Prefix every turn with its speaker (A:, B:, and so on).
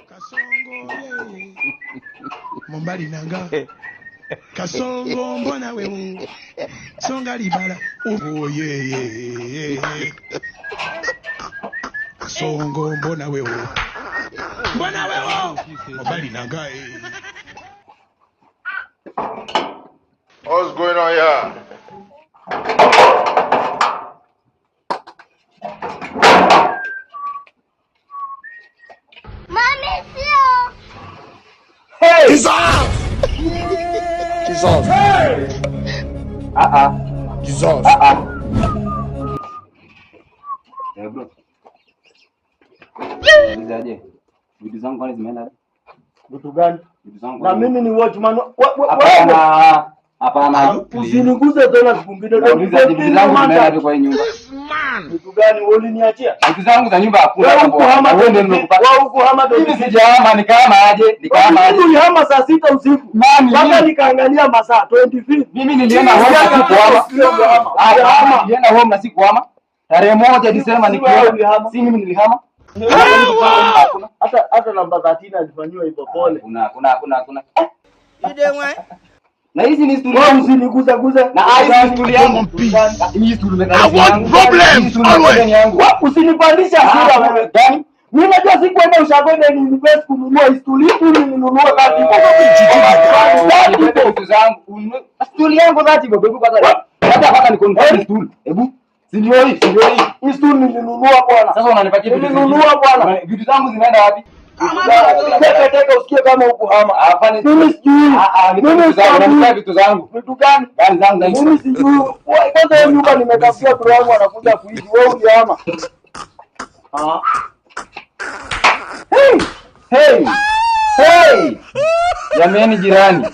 A: Kasongo yeye Mombali nanga Kasongo mbona wewe Songa libala oh yeye Kasongo mbona wewe Mbona wewe Mombali nanga
B: What's going on here?
C: Mommy, sio.
D: Hey!
E: Jesus! Jesus.
D: Hey!
F: Ah ah.
E: Jesus.
F: Ah ah. Eh, bro. Nizaje? Vitu zangu kwani zimeenda?
D: Vitu gani?
F: Vitu zangu.
D: Na mimi ni watchman.
F: Hapana. Hapana.
D: Usiniguze tena siku mbili.
F: Nauliza vitu zangu zimeenda wapi kwa hii nyumba?
D: Vitu gani wewe uliniachia?
F: Vitu zangu za nyumba hakuna.
D: Wewe huko hama.
F: Wewe ndio nimekupa.
D: Wewe huko hama.
F: Mimi sijahama, nikahama aje? Nikahama aje?
D: Mimi nilihama saa 6 usiku.
F: Nani?
D: Mpaka nikaangalia masaa 25.
F: Mimi nilienda home na sikuhama. Ah, nilienda home na sikuhama. Tarehe 1 Disemba nikiona. Si mimi nilihama.
D: Hata namba 13 alifanyiwa hivyo, pole.
F: Kuna. Na hizi ni story yangu.
D: Usiniguze guze.
F: Na hizi ni story yangu. Hii story
A: I want problems always.
D: Usinipandisha hasira wewe.
F: Gani?
D: Mimi najua sikuenda ushagone ni invest kununua story hii nilinunua kati.
F: Vitu zangu. Story yangu dhati bro. Hebu kwanza. Hata hapa ni confirm story. Hebu. Si ndio hii, si ndio hii.
D: Hii story nilinunua bwana.
F: Sasa unanipatia vitu.
D: Nilinunua bwana.
F: Vitu zangu zimeenda wapi?
D: Teka teka usikie kama huku hama.
F: Hapana.
D: Mimi sijui.
F: Mimi sijui vitu zangu.
D: Vitu gani?
F: Gani zangu?
D: Mimi sijui. Kwanza hiyo nyumba nimetafutia bro wangu anakuja kuishi. Wewe ulihama.
F: Ah. Hey! Hey! Hey! Jameni jirani.